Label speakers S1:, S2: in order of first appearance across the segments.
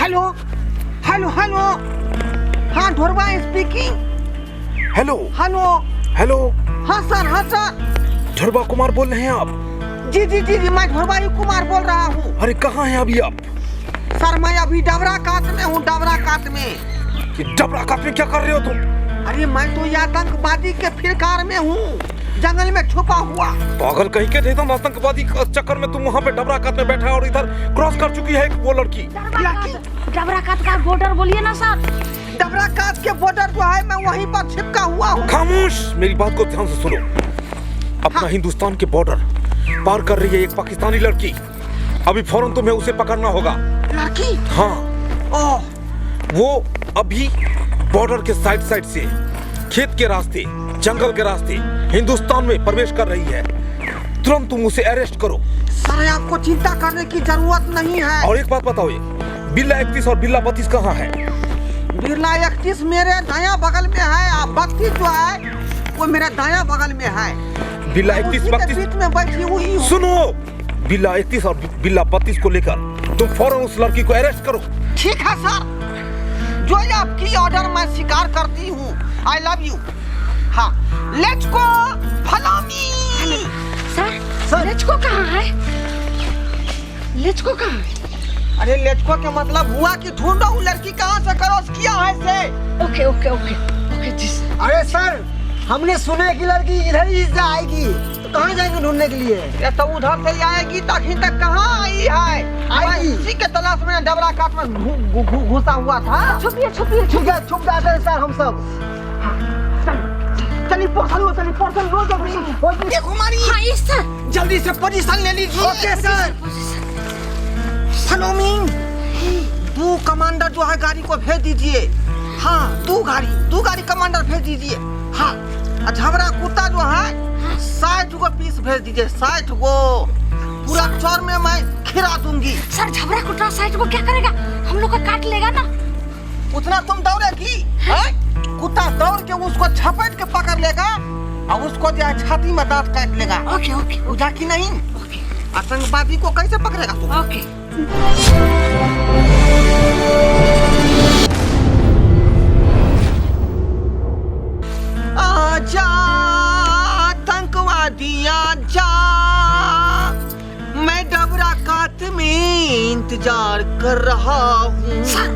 S1: Hello hello hello हाँ ढोरबा speaking.
S2: Hello.
S1: Hello.
S2: Hello.
S1: हाँ sir, हाँ सर।
S2: ढोरबा कुमार बोल रहे हैं आप?
S1: जी जी जी जी, मैं ढोरबा ही कुमार बोल रहा हूँ।
S2: अरे कहाँ हैं अभी आप?
S1: सर मैं अभी डबरा कात में हूँ, डबरा कात में।
S2: ये डबरा कात में क्या कर रहे हो तुम?
S1: अरे मैं तो ये आतंकवादी के फिरकार में हूँ, जंगल में छुपा हुआ।
S2: पागल कहीं के नहीं तुम, आतंकवादी के चक्कर में तुम वहाँ पे डबरा कात में बैठा है और इधर क्रॉस कर चुकी है वो लड़की।
S1: लड़की?
S3: डबरा कात का बॉर्डर बोलिए ना सर।
S1: डबरा कात के बॉर्डर जो है मैं वहीं पर छिपका हुआ हूँ।
S2: खामोश, मेरी बात को ध्यान से सुनो। अपना
S1: हाँ।
S2: हिंदुस्तान के बॉर्डर पार कर रही है एक पाकिस्तानी लड़की, अभी फौरन तुम्हें उसे पकड़ना होगा।
S1: लड़की?
S2: हाँ।
S1: ओह।
S2: वो अभी बॉर्डर के साइड साइड से खेत के रास्ते, जंगल के रास्ते हिंदुस्तान में प्रवेश कर रही है। तुरंत तुम उसे अरेस्ट करो।
S1: सर आपको चिंता करने की जरूरत नहीं है।
S2: और एक बात बताओ, ये बिल्ला 31 और बिल्ला 32 कहाँ है?
S1: बिरला 31 मेरे दाया बगल में है और 32 जो है वो मेरे दाया बगल में है।
S2: बिल्ला 31
S1: उसी के
S2: 32
S1: बीच में बैठी हुई हूँ।
S2: सुनो, बिल्ला 31 और बिल्ला 32 को लेकर तुम फौरन उस लड़की को अरेस्ट करो।
S1: ठीक है सर, जो आपकी ऑर्डर मैं स्वीकार करती हूँ। I love you. हाँ let's go, follow me.
S3: Sir,
S1: sir.
S3: Let's go कहाँ है? Let's go कहाँ है?
S1: अरे let's go के मतलब हुआ कि ढूंढो वो लड़की कहाँ से क्रॉस किया है से।
S3: ओके ओके ओके ओके जी सर।
S4: अरे सर हमने सुना कि लड़की इधर ही से आएगी, तो कहाँ जाएंगे ढूंढने के लिए?
S1: ये तो उधर से ही आएगी, तभी तक कहाँ आई है?
S4: आएगी।
S1: मैं इसी के तलाश में डबरा काट में घुसा हुआ था।
S3: छुपिए छुपिए।
S4: छुप गए, छुप जाते हैं सर हम सब।
S1: चलिए पोर्शन लो, चलिए पोर्शन लो जल्दी। देखो मारी।
S3: हाँ यस सर।
S1: जल्दी से पोजीशन ले लीजिए।
S4: Okay sir.
S1: Follow me. दो कमांडर जो है गाड़ी को भेज दीजिए। हाँ दो गाड़ी कमांडर भेज दीजिए। हाँ झबरा कुत्ता जो है 60 गो पीस भेज दीजिए, 60 गो। पूरा चौर में मैं खिरा दूंगी।
S3: सर झबरा कुत्ता 60 गो क्या करेगा? हम लोग का काट लेगा ना।
S1: उतना तुम दौड़ेगी है? कुत्ता दौड़ के उसको छपेट के पकड़ लेगा और उसको जो है छाती में दांत काट लेगा।
S3: Okay okay.
S1: बुझा कि नहीं?
S3: ओके।
S1: आतंकवादी को कैसे पकड़ेगा तू?
S3: ओके।
S1: आजा आतंकवादी आजा, मैं डबरा कात में इंतजार कर रहा हूँ।
S3: सर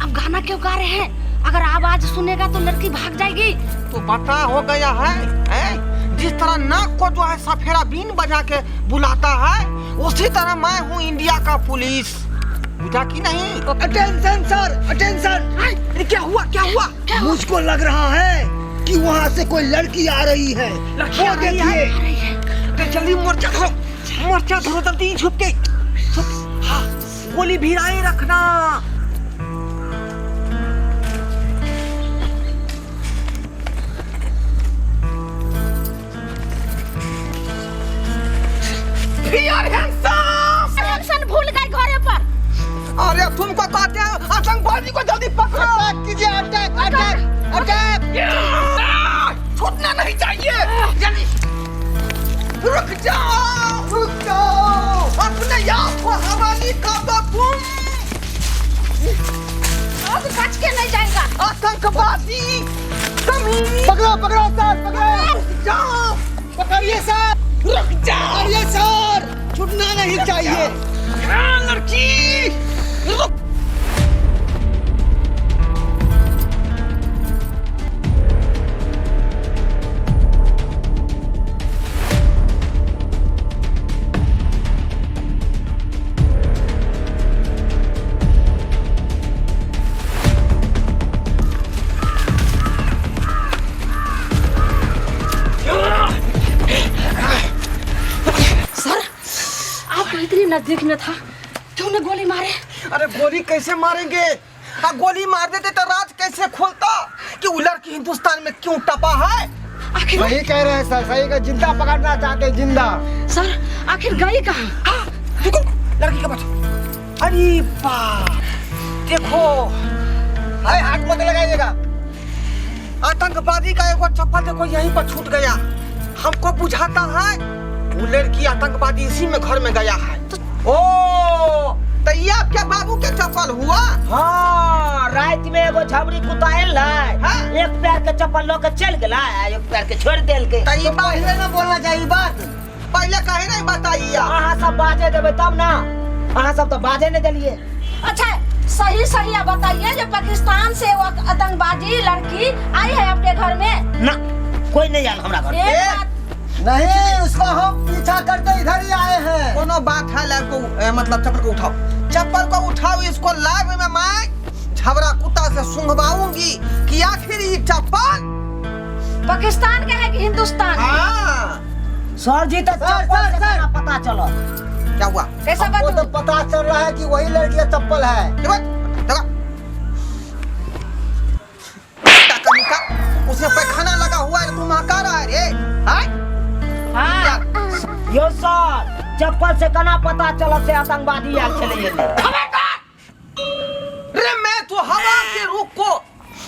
S3: अब गाना क्यों गा रहे हैं? अगर आवाज सुनेगा तो लड़की भाग जाएगी।
S1: तो बता हो गया है, है? जिस तरह नाक को जो है सफेरा बीन बजा के बुलाता है, उसी तरह मैं हूँ इंडिया का पुलिस। बुझा कि नहीं?
S4: Attention sir, attention.
S1: अरे क्या हुआ, क्या हुआ?
S3: क्या हुआ?
S4: मुझको लग रहा है कि वहाँ से कोई लड़की आ रही है।
S1: लड़की
S4: वो
S1: आ रही है?
S4: देखिए।
S3: आ रही है।
S1: अरे जल्दी मोर्चा धरो, मोर्चा धरो जल्दी, छुप के। छुप। हाँ गोली भिड़ाए रखना।
S3: भूल गए घरे पर।
S1: अरे तुमको कहते हैं आतंकवादी को जल्दी पकड़ो।
S4: अटैक कीजिए, अटैक अटैक अटैक।
S1: छूटना नहीं चाहिए, जल्दी। रुक जाओ, रुक जाओ, अपने आप को हवाली कर दो तुम।
S3: अब बच के नहीं जाएगा।
S1: आतंकवादी कमीने।
S4: पकड़ो पकड़ो सर, पकड़ो।
S1: रुक जाओ,
S4: पकड़िए सर।
S1: रुक जाओ,
S4: पकड़िए सर, छूटना नहीं चाहिए।
S1: लड़की रुक।
S3: सर आप तो इतनी नजदीक में था, क्यों न गोली मारे?
S1: अरे गोली कैसे मारेंगे? गोली मार देते तो राज कैसे खोलता कि वो लड़की हिंदुस्तान में क्यों टपा है?
S3: आखिर
S4: वही कह रहे हैं सर, सही का जिंदा पकड़ना चाहते हैं, जिंदा।
S3: सर आखिर गई कहाँ?
S1: हाँ, रुको, लड़की के पास। अरे बा देखो,
S4: अरे हाथ मत लगाइएगा।
S1: आतंकवादी का एगो चप्पल देखो यहीं पर छूट गया। हमको बुझाता है वो लड़की आतंकवादी इसी में घर में गया है। ओ तो ये आपके बाबू के चप्पल हुआ?
S5: हाँ, राति में एगो झबरी कुत्ता आयल है।
S1: हाँ।
S5: एक पैर के चप्पल लऽ के चलि गेलै आ एक पैर के छोड़ि देलकै।
S1: त ई बात
S4: पहले ना बोलना चाहिए बात।
S1: पहले काहे नहीं बताई आप?
S5: अहाँ सब बाजे देबै तब ना, अहाँ सब तऽ बाजे नहि देलियै।
S3: अच्छा सही सही आप बताइए, जो पाकिस्तान से वो आतंकवादी लड़की आई है अपने घर में?
S5: ना, कोई नहीं आयल हमरा घर।
S3: एक बात
S4: नहीं, उसको हम पीछा करते इधर ही आए हैं।
S1: कोनो बात है, लाइव को मतलब चप्पल को उठाओ, चप्पल को उठाओ, इसको लाइव में मैं झबरा कुत्ता से सूंघवाऊंगी कि आखिर ये चप्पल
S3: पाकिस्तान का है कि हिंदुस्तान का?
S1: हाँ
S5: सर जी, तो
S4: सर,
S5: चप्पल
S4: सर,
S5: से
S4: सर।
S5: केना पता चलल?
S1: क्या हुआ?
S3: कैसा
S4: हमको
S3: बात?
S4: तो पता चल रहा है कि वही लड़की का चप्पल है।
S1: देखो देखो, कुत्ता का निका, उसमें पैखाना लगा हुआ है, तू महका रहा है रे? हाँ?
S3: हाँ।
S5: यो सर, चप्पल से केना पता चलल से आतंकवादी आयल छलै एने?
S1: रे मैं तो हवा के रुख को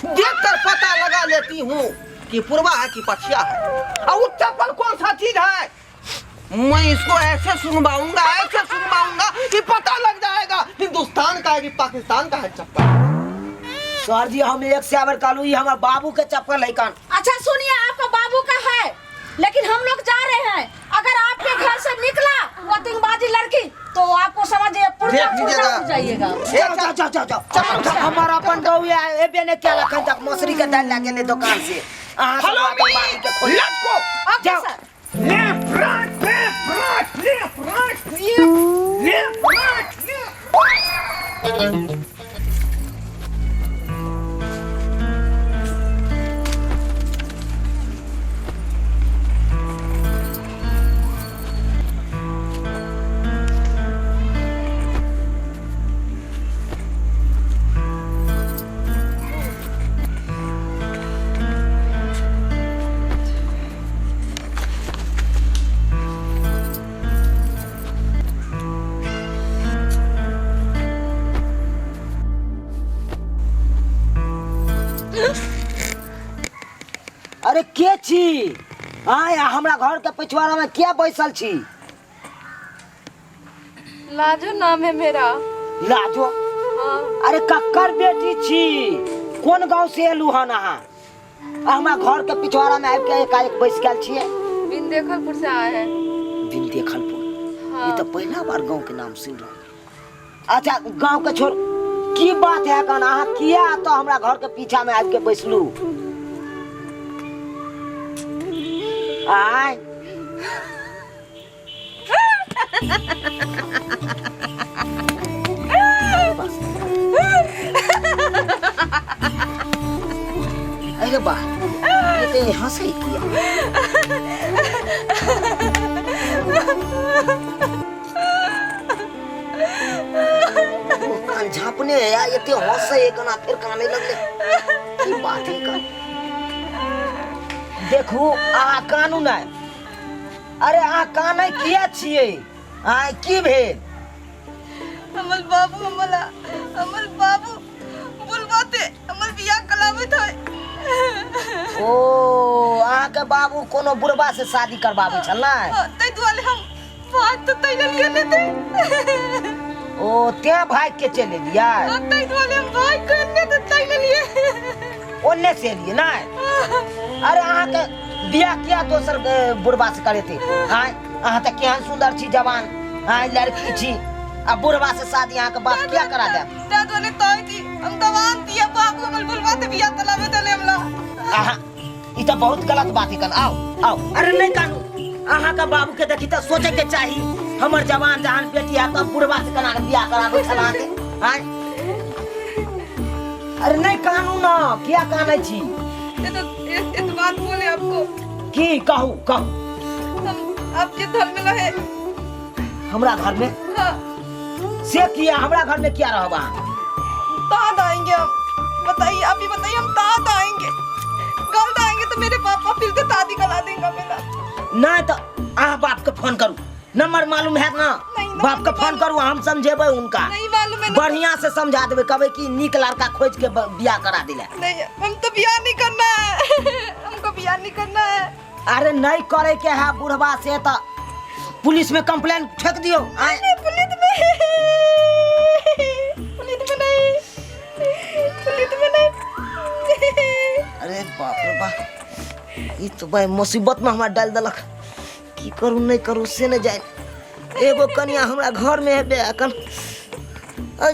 S1: देखकर पता लगा लेती हूँ कि पूर्वा है कि पछिया है, और वो चप्पल कौन सा चीज है। मैं इसको ऐसे सुनवाऊंगा, ऐसे सुनवाऊंगा कि पता लग जाएगा हिंदुस्तान का है कि पाकिस्तान का है चप्पल।
S5: सर जी, हम एक से आबर कहलू, ई हमर बाबू के चप्पल है कान।
S3: अच्छा सुनिए, आपका बाबू का है, लेकिन हम लोग जा रहे हैं। अगर आपके घर से निकला वो आतंकवादी लड़की तो आपको समझिए पुर्जा
S1: देख
S3: पुर्जा
S1: लीजिएगा।
S3: हो जाइएगा।
S5: जाओ जाओ जाओ जाओ जाओ।
S3: अच्छा।
S5: हमर अपन गौया एबे ने केल अखन तक, मसुरी के दालि लए गेलै दोकान से। अहाँ सब
S2: हेलो
S5: आतंकवादी के खोज।
S2: Let's go.
S3: Okay
S5: जाओ।
S3: Sir.
S2: Left right left right left right left right left.
S5: अरे के छी आय, हमरा घर के पिछवाड़ा में किया बैसल छी?
S6: लाजो नाम है मेरा।
S5: लाजो?
S6: हाँ।
S5: अरे कक्कर बेटी छी, कोन गांव से एलू हन अहाँ? आ हमरा घर के पिछवाड़ा में आबि के एकाएक बैस गेल छियै?
S6: बिंदेखलपुर से आए हैं।
S5: बिंदेखलपुर?
S6: हाँ।
S5: ये तो पहला बार गांव के नाम सुन रहा। अच्छा गांव के छोड़, की बात है कन, अहाँ किया तो हमरा घर के पीछा में आबि के बैसलू? आय अरे बा, ये तो हंसै किया? कान झाँपने है यार, एते हंसै है कना फिर काने लगले, की बात है कान? देखू अहाँ कानू नहि। अरे अहाँ कानै किया छियै? अहाँ की भेल?
S6: हमर बाबू हमला, हमर बाबू बुलबाते हमर बियाह कराबैत है।
S5: ओ अहाँके बाबू कोनो बुढ़बा से शादी करबाबै छल ने?
S6: हाँ, ताहि दुआरे हम भाग तऽ तैरल केने थे।
S5: ओ तें भाग के चलि एलियै?
S6: हाँ, ताहि दुआरे हम भाग के एने तऽ चलि एलियै।
S5: ओन्ने से एलियै ने? अरे अहाँके बियाह किया दोसर बुढ़बा से करेतै? आँय, अहाँ तऽ केहन सुन्दर छी जवान, आँय लड़की छी, आ बुढ़बा से शादी अहाँके बाप किया करा देत?
S6: ताहि दुआरे कहै छी हम जवान छी, बाबू हमर बुढ़बा से बियाह तलाबे तले हमरा।
S5: अहाँ ई तऽ बहुत गलत बात है। आओ आओ। अरे नहीं कानू, अहाँके बाबू के देखी तऽ सोचे के चाही, हमर जवान जहान बेटी है तब बुढ़बा से केना के बियाह कराबै छल अहाँके? आँय, अरे नहीं कानू ना, किया कानै छी?
S6: ये तो ये तो बात बोले आपको।
S5: की कहू कहू।
S6: हम आपके घर में रहे।
S5: हमरा घर में?
S6: हाँ।
S5: से किया हमरा घर में किया रहब अहाँ?
S6: ताद आएंगे हम, बताइए आप ही बताइए, हम ताद आएंगे, कल आएंगे तो मेरे पापा फिर से शादी करा देंगे मेरा।
S5: नहीं तो अहाँ बाप के फोन करू, नंबर मालूम है ना?
S6: नहीं, नंबर
S5: बाप के
S6: नहीं
S5: फोन
S6: मालूम।
S5: करू, हम समझेबै उनका।
S6: नहीं मालूम है ना।
S5: बढ़िया से समझा देबै, कहबै कि नीक लड़का खोज के बियाह करा दिला।
S6: नहीं, हम तो बियाह नहीं करना है, हमको बियाह नहीं करना है।
S5: अरे नहीं करे के है बुढ़वा से तो पुलिस में कंप्लेन ठेक दियो। आय।
S6: नहीं, पुलिस में, पुलिस में नहीं।
S5: ई तऽ भाय मुसीबतमे हमरा डालि देलक। की करू नहि करू से नहि जानि। एगो कनिया हमरा घरमे हेबे एखन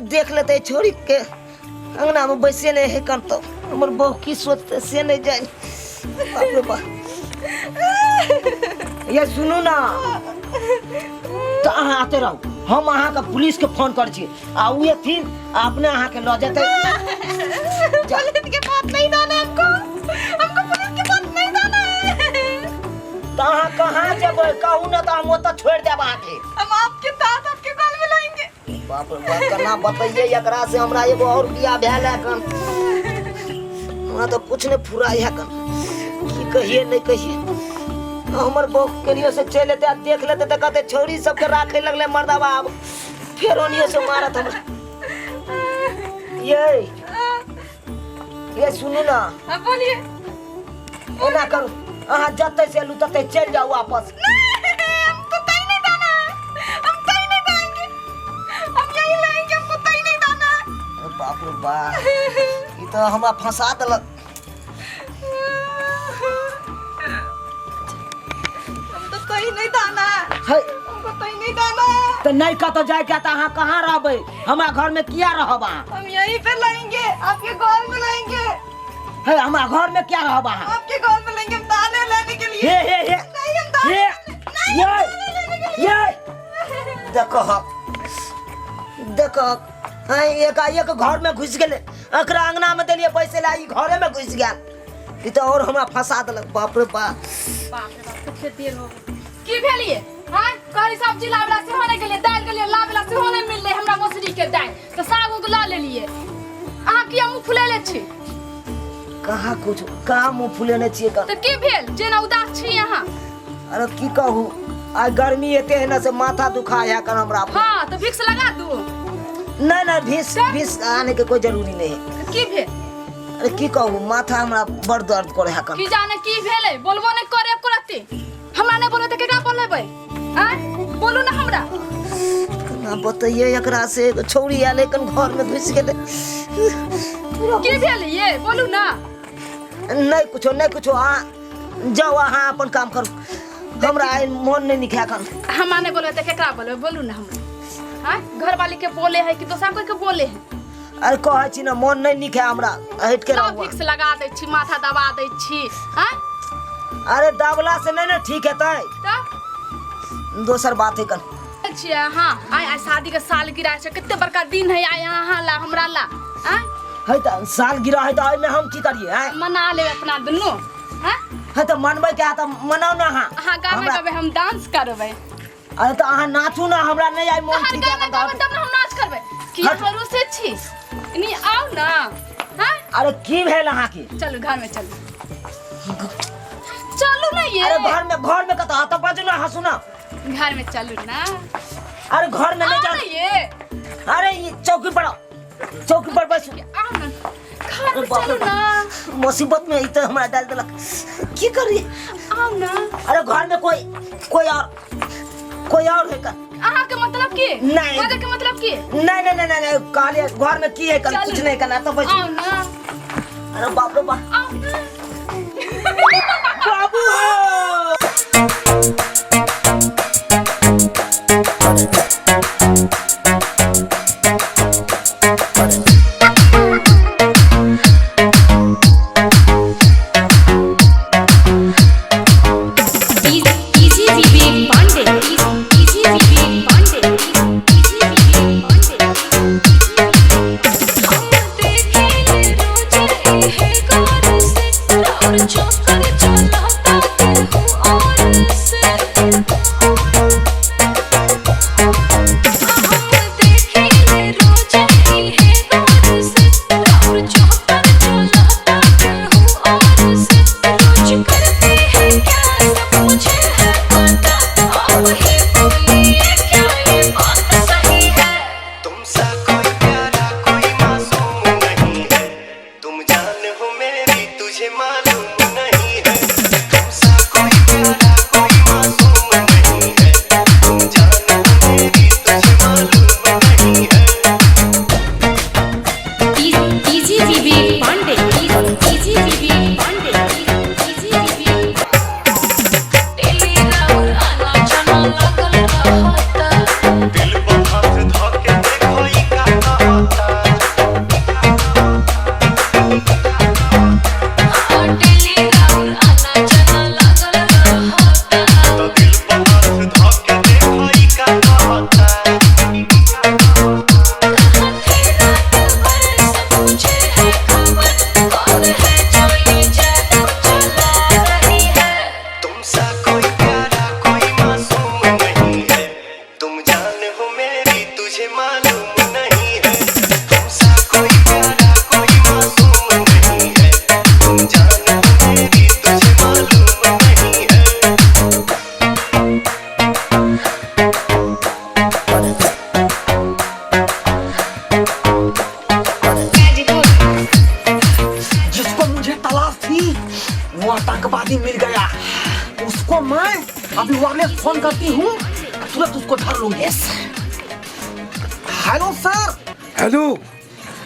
S5: देख लेतै छोड़ीके अंगनामे बैसे नहि है कन तऽ हमर बहू की सोचतै से नहि जानि। बाप रे बाप। ये सुनू ना, तऽ अहाँ आते रहू, हम अहाँके पुलिसके फोन करै छी आ ओ एथिन आ अपने अहाँके लऽ जेतै।
S6: पुलिस के पास नहीं जाना हमको, हमको पुलिस के पास नहीं जाना है।
S5: तऽ अहाँ कहाँ जेबै कहू ने, तऽ हम ओतऽ छोड़ि देब अहाँके।
S6: हम आपके साथ आपके गल मिलाएंगे।
S5: बाप रे बाप, केना बतैयै एकरा से हमरा एगो और बियाह भेल है कन, हमरा तऽ कुछ नहि फुराइ है कन, की कहिए नहि कहिए। हमर बहू केनियो से चलि एतै आ देख लेतै तऽ कहतै छौड़ी सबके राखै लगलै मर्दबा, आब फेर ओनियो से मारत हमरा। ये ये सुनू ना।
S6: हाँ बोलिए।
S5: एना करू, अहाँ जतै से एलू ततै चलि जाउ वापस।
S6: नहीं, हम तो तई नहीं जाना है, हम तई नहीं जाएंगे, हम यही लाएंगे, हमको तई नहीं जाना है।
S5: अरे बाप रे बाप, ई तऽ हमरा फंसा देलक।
S6: हम तो तई नहीं जाना है,
S5: है
S6: हमको तई नहीं जाना है।
S5: तऽ नहि कतौ जाइके तऽ अहाँ कहाँ रहबै? हमरा घरमे किया रहब अहाँ?
S6: हम यहीं पे लाएंगे, आपके गोल में लाएंगे।
S5: है हमरा घरमे किया रहब अहाँ?
S6: आपके गोल में लाएंगे हम दाने लेने के लिए।
S5: हे हे हे
S6: नहीं, हम दाने
S5: हे
S6: नहीं,
S5: ये
S6: हम दाने लेने के लिए।
S5: ये देखो देखो, हाँ, एकाएक घर में घुस गेलै, एकरा अंगना में देलियै बैसै ला, ई घरे में घुस गेल, ई तऽ और हमरा फंसा देलक। बाप रे बाप।
S3: बाप रे बाप, कते देर हो गेल। की भेलिए? हाँ, कहली सब्जी लाबला सेहो नहि गेलिए, दालि गेलिए लाबला सेहो नहि मिललै हमरा मौसरी के दालि, तऽ साग उग लऽ लेलिए। अहाँ किया मुँह फुलेले छी?
S5: कहाँ कुछ, कहाँ मुँह फुलेने छियै का?
S3: तऽ की भेल जेना उदास छी अहाँ?
S5: अरे की कहू, आइ गर्मी एते है ना से माथा दुखा है कर हमरा।
S3: हाँ तऽ भिक्स लगा दू।
S5: नहीं नहीं, भिक्स भिक्स आने के कोई जरूरी नहीं है।
S3: की भेल?
S5: अरे की कहू, माथा हमरा बड़ दर्द करे है कर।
S3: की जाने की भेलै, बोलबो नहि करे एको रत्ती। हमरा नहि बोलबै तऽ केकरा बोलेबै? आँय बोलू ना हमरा।
S5: केना बतैयै एकरा से, एगो छौड़ी आयल एखन घर में घुसि गेलै।
S3: की भेल ये बोलू ना।
S5: नहीं कुछो नहीं कुछो, अहाँ जाउ, अहाँ अपन काम करू, हमरा आइ मोन नहीं नीक है एखन।
S3: हमरा नहि बोलबै तऽ केकरा बोलबै बोलू ना हमरा? आँय घरवाली के बोले है कि दोसर कोई के बोले है?
S5: अरे कहै छी ना मोन नहीं नीक है हमरा, हटि के
S3: सब
S5: रहू।
S3: भिक्स लगा दै छी, माथा दबा दै छी। आँय
S5: अरे दबला से नहीं ना ठीक हेतै,
S3: तऽ
S5: दोसर बात है कन
S3: छियै अहाँ। आइ आइ शादी के सालगिरह छै, कते बड़का दिन है आइ अहाँ ला हमरा ला। आँय
S5: है तऽ सालगिरह है तऽ एहिमे हम की करियै? आँय
S3: मना लेबै अपना दुनू। आँय
S5: है तऽ मनबै के है तऽ मनाउ ना अहाँ।
S3: अहाँ गाना गबै, हम डांस करबै।
S5: अरे तऽ अहाँ नाचू ना, हमरा नहीं आइ मोन
S3: अहाँ
S5: ठीक
S3: गाना
S5: है।
S3: गाबै तब ना हम नाच करबै। की
S5: हट।
S3: अहाँ रुसै छी? एनी आउ ना। हाँ
S5: अरे की भेल अहाँके?
S3: चलू घर में चलू, चलू ना ये।
S5: अरे घर में, घर में कतऽ? तऽ बाजू ना, हंसू ना।
S3: घर में चलू ना।
S5: अरे घर में नहीं
S3: आओ
S5: जाओ
S3: ना ये।
S5: अरे ये चौकी पर आओ, चौकी पर बैसू।
S3: आओ ना घर में
S5: अरे बाप रे
S3: चलू ना।
S5: मुसीबत में ई तऽ हमरा डाल देलक, की करी?
S3: आओ ना।
S5: अरे घर में कोई कोई और कोई और है का?
S3: अहाँ के मतलब की?
S5: नहीं।
S3: बाजै के मतलब की?
S5: नहीं नहीं नहीं नहीं, नहीं, कहलिए घर में की है कल?
S3: चलू।
S5: कुछ नहीं करना तो बैसू।
S3: आओ ना।
S5: अरे बाप रे बाप।
S3: आओ ना।
S5: बाबू हो।
S7: Easy Vivek Pandey, Easy Vivek Pandey, Easy Vivek Pandey.
S1: अभी वायरलेस फोन करती हूँ, तुरंत उसको धर लूंगी। Hello sir.
S2: हेलो।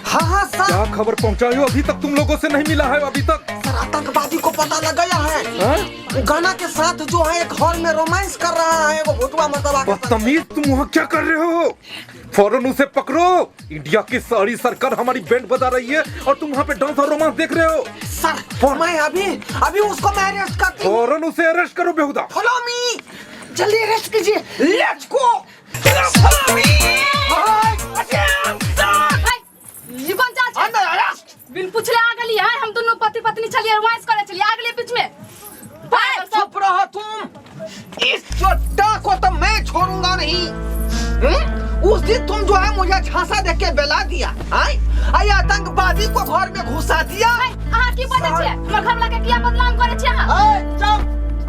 S1: हाँ हाँ सर।
S2: क्या खबर पहुंचाई हो? अभी तक तुम लोगों से नहीं मिला है अभी तक।
S1: सर आतंकवादी को पता लग गया है।
S2: हाँ?
S1: वो गाना के साथ जो है एक हॉल में रोमांस कर रहा है वो भुटुआ मतवा के संग।
S2: बदतमीज, तुम वहाँ क्या कर रहे हो? फौरन उसे पकड़ो। इंडिया की सारी सरकार हमारी बैंड बजा रही है और तुम वहाँ पे डांस और रोमांस देख रहे हो।
S1: सर मैं अभी अभी उसको मैं अरेस्ट करती हूँ।
S2: फौरन उसे अरेस्ट करो बेहुदा।
S1: फॉलो मी, जल्दी अरेस्ट कीजिए। Let's go. Follow me.
S3: ई कोन चाल छै?
S1: अंदर अरेस्ट।
S3: बिन पूछले आ गेलियै है, हम दुनू पति पत्नी छलियै, रोमांस करे छलियै, आ गेलियै बीच में। पागल सब।
S1: चुप रहो तुम। इस चट्टा को तो मैं छोड़ूंगा नहीं। हम्म? उस दिन तुम जो है मुझे झांसा देख के बेला दिया, आय आई आतंकवादी को घर में घुसा दिया।
S3: है, अहाँ की बजै छियै? हमर घरवला के किया बदनाम करै छियै अहाँ?
S4: ए, चुप।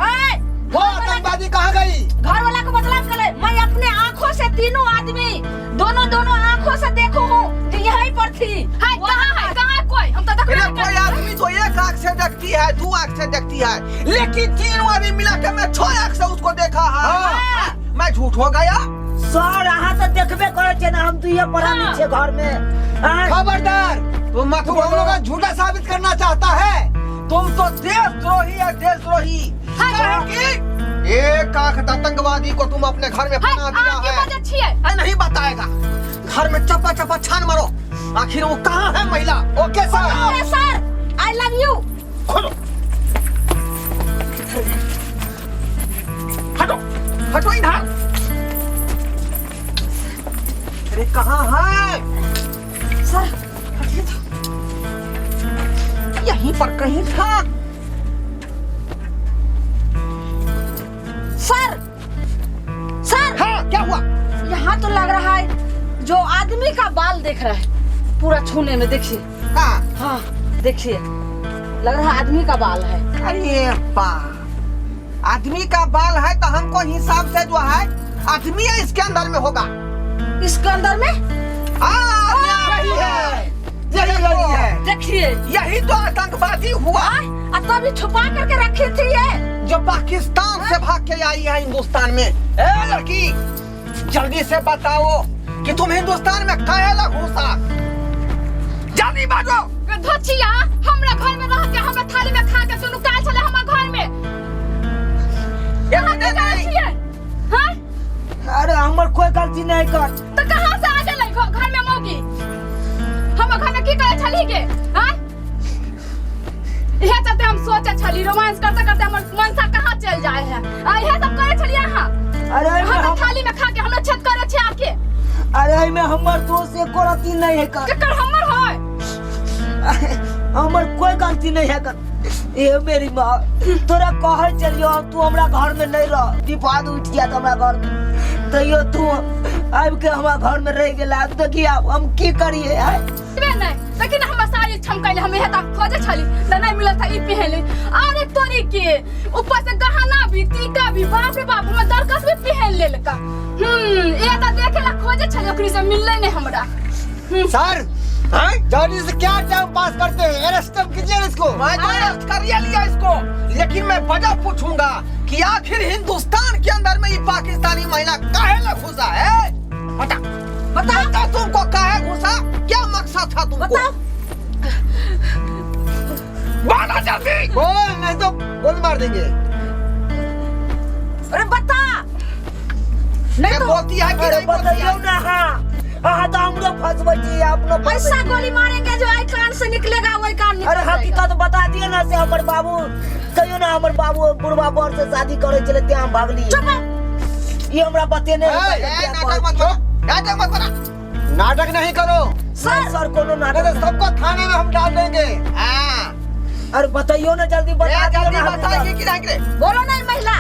S3: ऐ,
S4: वो आतंकवादी कहाँ गई?
S3: घर वाला को बदनाम करे। मैं अपने आंखों से तीनों आदमी दोनों दोनों आंखों से देखो हूँ जो यहीं पर थी। हाय, कहाँ है, कहाँ है कोई? हम तो देखबे
S1: अरे
S3: नहीं
S1: कोई
S3: करिए।
S1: आदमी तो एक आंख से देखती है, दो आंख से देखती है, लेकिन तीन आदमी मिला के मैं छह आंख से उसको देखा है।
S3: हाँ।
S1: मैं झूठ हो गया?
S5: सर अहाँ तऽ देखबे करै छियै ने, हम दुइये प्राणी
S3: हाँ।
S5: छियै घर में। आँय?
S4: खबरदार,
S1: तुम मत
S4: तुम हम
S1: बोलो।
S4: लोग का झूठा साबित करना चाहता है।
S1: तुम तो देशद्रोही है, देशद्रोही।
S3: हाँ।
S1: काहे कि एक आंख आतंकवादी को तुम अपने घर में
S3: हाय,
S1: पना दिया
S3: अहाँ की
S1: है।
S3: बजै छियै?
S1: अरे नहीं बताएगा। घर में चपा चपा छान मारो, आखिर वो कहाँ है महिला?
S4: Okay sir.
S3: Okay sir, I love you.
S1: खोलो, हटो हटो इधर। अरे कहाँ है
S3: सर हटिए तो।
S1: यहीं पर कहीं था।
S3: सर सर
S1: हाँ क्या हुआ?
S3: यहाँ तो लग रहा है जो आदमी का बाल देख रहा है पूरा छूने में, देखिए।
S1: हाँ
S3: हाँ देखिए, लग रहा है आदमी का बाल है।
S1: अरे बा, आदमी का बाल है तो हमको हिसाब से जो है आदमी है इसके अंदर में होगा।
S3: इसके अंदर में?
S1: हाँ,
S4: यही है, यही लड़ी है।
S3: देखिए
S1: यही तो आतंकवादी हुआ
S3: और तभी छुपा करके रखी थी ये,
S1: जो पाकिस्तान से भाग के आई है हिंदुस्तान में। ए लड़की, जल्दी से बताओ कि तुम हिंदुस्तान में काहे ला घुसा? जल्दी बाजो।
S3: धोचिया, हमरा घर में रह के हमरा थाली में खा के सुनु काल छले हमर घर में।
S1: यहाँ दे
S3: काल
S1: दे।
S3: छियै? हाँ?
S5: अरे हमर कोई गलती नहीं कर।
S3: तो कहाँ से आ गेलै घर में मौगी? हमर घर में की करे छली के? हाँ? इहे चलते हम सोचे छली रोमांस करते करते हमर मनसा कहाँ चल जाए है। आ इहे सब करे छली अहाँ।
S5: अरे एहिमे
S3: हम
S5: हम
S3: थाली में खा के हमरा छेद करे छै आके।
S5: अरे एहिमे हमर दोष एको रत्ती नहीं है कर।
S3: केकर हमर है?
S5: हमर कोई गलती नहीं है कर। ए मेरी माँ, तोरा कहै चलियो तू हमरा घर में नहीं रह, विवाद उठ गया हमरा घर में, तैयो तू आबि के हमरा घर में रह गेला। देखिए हम की करिए? आय?
S3: बे नहीं, लेकिन हमर साड़ी छमकैले, हम इहे तक खोजे छली त नहीं मिलल था, ई पहनली। अरे तोरी के ऊपर से गहना भी टीका भी, बाप रे बाप, हमर दरकस भी पहन लेलका। ए त देखेला खोजे छली, ओकरी से मिलले नहीं हमरा।
S4: सर जॉनी से क्या टाइम पास करते हैं? अरेस्ट कीजिए इसको।
S1: मैं तो अरेस्ट कर ही लिया इसको, लेकिन मैं वजह पूछूंगा कि आखिर हिंदुस्तान के अंदर में ये पाकिस्तानी महिला काहे ला घुसा है? बता बता बता, तुमको काहे घुसा? क्या मकसद था तुमको?
S3: बताओ।
S1: बोलो जल्दी।
S4: बोल, नहीं तो गोली मार देंगे।
S3: अरे बता नहीं
S1: ये
S3: तो
S1: बोलती है कि
S5: अरे
S1: नहीं बोलती
S5: बतैयौ
S1: है?
S5: ना। हाँ अहाँ तऽ हमरो फंसबै छी, अपनो फंसबै
S3: ऐसा
S5: छी।
S3: गोली मारेंगे जो आई कान से निकलेगा वही कान निकल
S5: अरे
S3: जाएगा।
S5: हकीकत बता दियो ना, से हमर बाबू कहियो ना, हमर बाबू बुढ़वा बर से शादी करे छलै तें हम भागली।
S3: चुप।
S5: ई हमरा बतेने
S4: ए,
S1: ए, नाटक मत करो, नाटक मत बना।
S4: नाटक नहीं करो
S5: सर सर कोनो
S4: नहीं
S5: नाटक
S4: तो सबको थाने में हम डाल देंगे।
S1: हाँ
S5: अरे बताइयो ना जल्दी,
S1: ए,
S5: बता दियो
S1: जल्दी
S5: ना हमरा।
S1: बताएगी कि नहीं रे?
S3: बोलो नहीं महिला,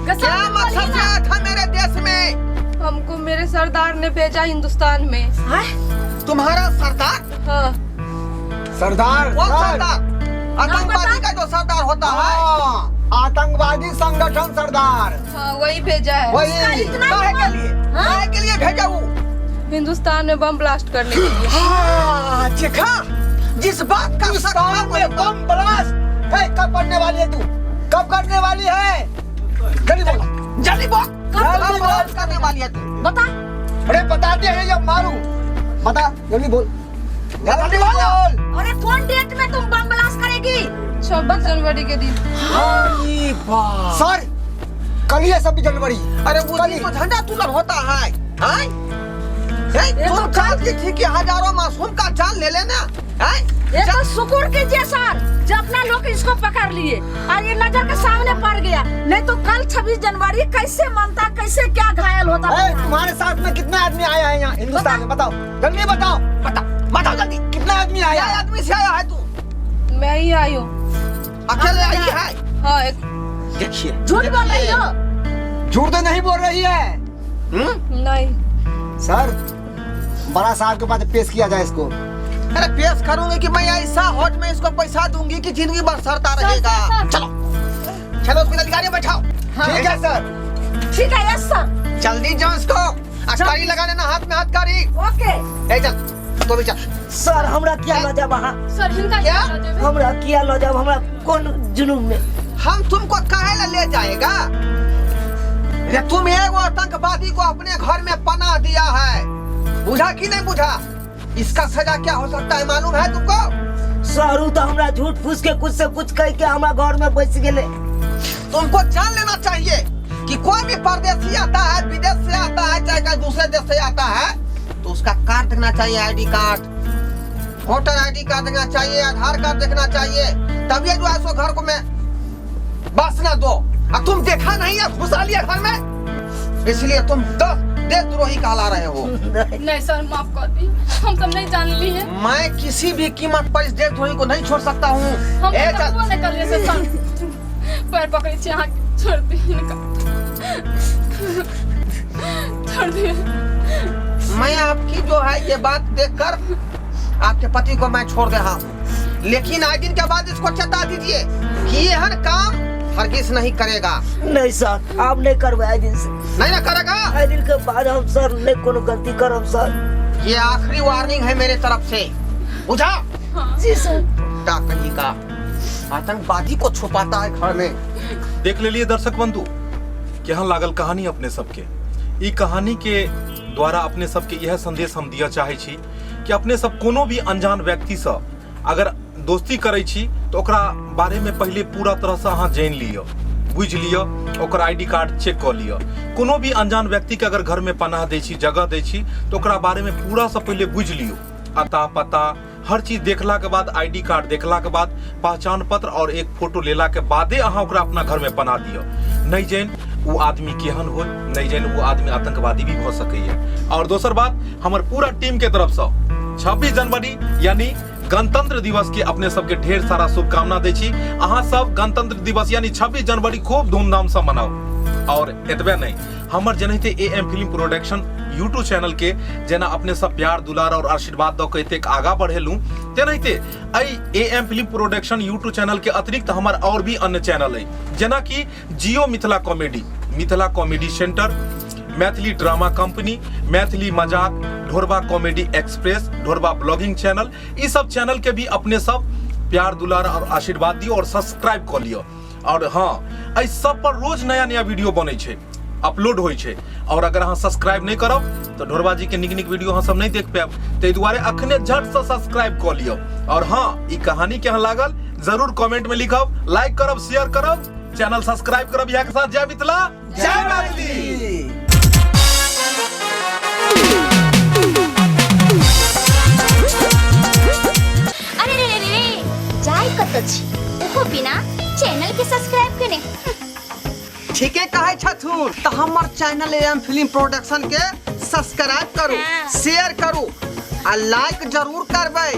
S1: क्या मकसद से आया था मेरे देश में?
S6: हमको मेरे सरदार ने भेजा हिंदुस्तान में।
S3: हाँ?
S1: तुम्हारा सरदार?
S6: हाँ।
S4: सरदार?
S1: कौन
S4: सर।
S1: सरदार? आतंकवादी का जो सरदार होता है।
S4: हाँ, आतंकवादी संगठन सरदार।
S6: हाँ वही भेजा है।
S4: वही।
S1: काहे के लिए? काहे के लिए भेजा वो?
S6: हिंदुस्तान में बम ब्लास्ट करने के लिए।
S1: हाँ, देखा, जिस बात का शक था
S4: हिंदुस्तान में
S1: वही
S4: बम ब्लास्ट है। कब करने वाली है तू? कब करने वाली है? जल्दी बोल।
S1: जल्दी बोल।
S4: जल्दी बोल।
S1: करने वाली है तू।
S5: बता।
S4: अरे बता दिया है जब मारू। बता जल्दी बोल। जल्दी बोल।
S5: अरे कौन डेट में तुम बम ब्लास्ट करेगी?
S6: 26 जनवरी के दिन।
S1: अरे बाप।
S4: सर कल ही है 26 जनवरी।
S1: अरे वो
S4: कल ही।
S1: दिन तो झंडा तुलन होता है। हैं?
S5: ये
S1: तुम
S5: तो
S1: चाहती थी कि हजारों मासूम का जान ले लेना। हैं?
S5: ये तो शुक्र कीजिए सर जब अपना लोग इसको पकड़ लिए और ये नजर के सामने पड़ गया, नहीं तो कल 26 जनवरी कैसे मनता, कैसे क्या घायल होता।
S4: ए, तुम्हारे साथ में कितना आदमी आया है यहाँ हिंदुस्तान में? बताओ जल्दी, बताओ
S1: बताओ बताओ जल्दी।
S4: कितना आदमी आया?
S1: क्या आदमी से आया है तू?
S6: मैं ही आई हूँ।
S1: अकेले आई है?
S6: हाँ एक।
S1: देखिए
S5: झूठ बोल रही हो।
S4: झूठ तो नहीं बोल रही है।
S6: नहीं
S4: सर, बड़ा साहब के पास पेश किया जाए इसको।
S1: अरे पेश करूंगी कि मैं ऐसा होट में इसको पैसा दूंगी कि जिंदगी भर सरता रहेगा। चलो चलो उसको जल्दी गाड़ी में बैठाओ।
S4: ठीक है सर।
S5: ठीक है, यस सर।
S1: जल्दी जाओ इसको अटकारी लगा लेना हाथ में, हाथ कारी।
S5: ओके।
S1: ए चल तो भी चल।
S5: सर हमरा किया ल जाब अहाँ?
S3: सर हिनका
S1: क्या?
S3: ल जेबै?
S5: हमरा किया ल जाब? हमरा कोन जुनून में?
S1: हम तुमको काहे ला ले जाएगा? रे तुम एगो आतंकवादी को अपने घर में पनाह दिया है, बुझा कि नहीं बुझा? इसका सजा क्या हो सकता है मालूम है तुमको?
S5: सर उ तो हमरा झूठ फूस के कुछ से कुछ कह के हमरा घर में बस गेले।
S1: तुमको जान लेना चाहिए कि कोई भी परदेसी आता है, विदेश से आता है, चाहे कहीं दूसरे देश से आता है, तो उसका कार्ड देखना चाहिए, ID card, voter ID card देखना चाहिए, आधार कार्ड देखना चाहिए, तब ये जो है सो घर को मैं बस ना दो। और तुम देखा नहीं है, घुसा लिया घर में, इसलिए तुम 10 देशद्रोही कहला रहे हो।
S3: नहीं सर माफ कर दी, हम सब नहीं जान ली है।
S1: मैं किसी भी कीमत पर इस देशद्रोही को नहीं छोड़ सकता हूँ।
S3: हम
S1: ए,
S3: तो
S1: चल।
S3: कबो नहीं कर लिए सर, पैर पकड़े छी अहाँ, छोड़ दी हिनका, छोड़ दी।
S1: मैं आपकी जो है ये बात देखकर आपके पति को मैं छोड़ दे रहा हूँ, लेकिन आज दिन के बाद इसको चेता दीजिए कि ये हर काम हरगिज नहीं करेगा।
S5: नहीं सर आप नहीं करबै आइ दिन से।
S1: नहीं ना करेगा?
S5: आइ दिन के बाद हम सर नहीं कोनो गलती करब सर।
S1: ये आखिरी वार्निंग है मेरे तरफ से, बुझा?
S5: जी सर।
S1: कुत्ता कहीं का आतंकवादी को छुपाता है घर में।
S2: देख ले लिए दर्शक बंधु केहन लागल कहानी अपने सबके। ई कहानी के द्वारा अपने सबके यह संदेश हम दिया चाहे छी कि अपने सब कोनो भी अनजान व्यक्ति से अगर दोस्ती करै छी तो ओकरा बारे में पहले पूरा तरह से अहाँ जानि लिअ, बुझि लिअ, ओकर आईडी कार्ड चेक कऽ लिअ। कोनो भी अनजान व्यक्ति के अगर घर में पनाह दै छी, जगह दै छी, तो ओकरा बारे में पूरा से पहले बुझि लियौ। अता पता हर चीज देखला के बाद, आईडी कार्ड देखला के बाद, पहचान पत्र और एक फोटो लेला के बादे अहाँ ओकरा अपना घर में पनाह दिअ। नहीं जानि वो आदमी केहन हो, नहीं जानि वो आदमी आतंकवादी भी भऽ सकैए। और दोसर बात, हमर पूरा टीम के तरफ से 26 जनवरी यानी गणतंत्र दिवस के अपने सबके ढेर सारा शुभकामना दै छी। अहाँ सब गणतंत्र दिवस यानी 26 जनवरी खूब धूमधाम से मनाओ। और एतबे नहीं, हमर जेनाहिते A M film production YouTube channel के जेना अपने सब प्यार दुलार और आशीर्वाद दऽ के एतेक आगाँ बढ़ेलहुँ, तेनाहिते एहि A M film production YouTube channel के अतिरिक्त हमर और भी अन्य चैनल अइ, जेनाकि Jio Mithila comedy, Mithila comedy centre, Maithili drama company, Maithili मजाक, Dhorba comedy express, Dhorba blogging channel, ई सब चैनल के भी अपने सब प्यार दुलार और आशीर्वाद दियौ और सब्सक्राइब कऽ लिअ। और हाँ, एहि सब पर रोज नया नया वीडियो बनै छै, अपलोड होइ छै। और अगर अहाँ सब्सक्राइब नहीं करब तो ढोरबा जी के निक निक वीडियो अहाँ सब नहीं देख पायब, ताहि दुआरे अखने झट से सब्सक्राइब कऽ लिअ। और हाँ, ई कहानी केहन लागल जरूर कमेंट में लिखब, लाइक करब, शेयर करब, चैनल सब्सक्राइब करब। इएह के साथ जय मिथिला, जय मैथिली।
S7: अरे रे रे रे, जाय कत छी ओहो बिना चैनल के सब्सक्राइब केने।
S1: ठीके कहै छथुन। तऽ हमर चैनल एम फिल्म प्रोडक्शन के सब्सक्राइब करू, शेयर करू आ लाइक जरूर करबै।